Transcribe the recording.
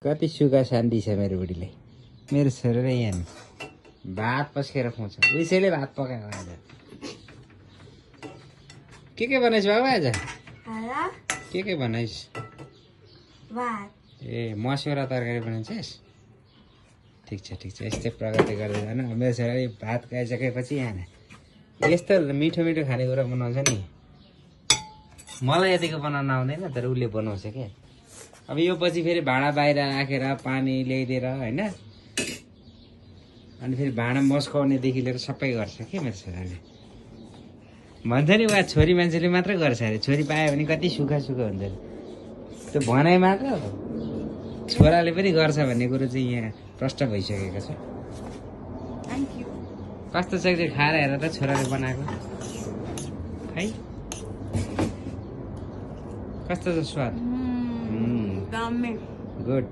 कति सुखा शान्ति छ मेरो बुढीलाई। मेरो छोराले यहाँ भात पस्केर खुवाउँछ। उसैले भात पकाएको आज। के बनाइस् बाबा आज? के बनाइस्? भात। ए मस्यो र तरकारी बनाइन्छस्? ठिक छ यस्तै प्रकारले गर्दै जानु। मेरो छोराले भात खाइसकेपछि यहाँ यस्तो मिठो मिठो खानेकुरा बनाउँछ नि। मलाई यतिको बनाउन आउँदैन तर उसले बनाउँछ क्या। अब यो पछि फेरि भाँडा बाहिर राखेर पानी ल्याइदिएर होइन, अनि फेरि भाँडा मस्काउनेदेखि लिएर सबै गर्छ के मेरो छोराले। भन्छ नि उहाँ छोरी मान्छेले मात्रै गर्छ अरे, छोरी पायो भने कति सुखा हुन्छ अरे। त्यो भनाइ मात्र हो, छोराले पनि गर्छ भन्ने कुरो चाहिँ यहाँ प्रष्ट भइसकेको छ। कस्तो छ त्यो खाएर हेर त छोराले बनाएको खै कस्तो छ स्वाद। गुड।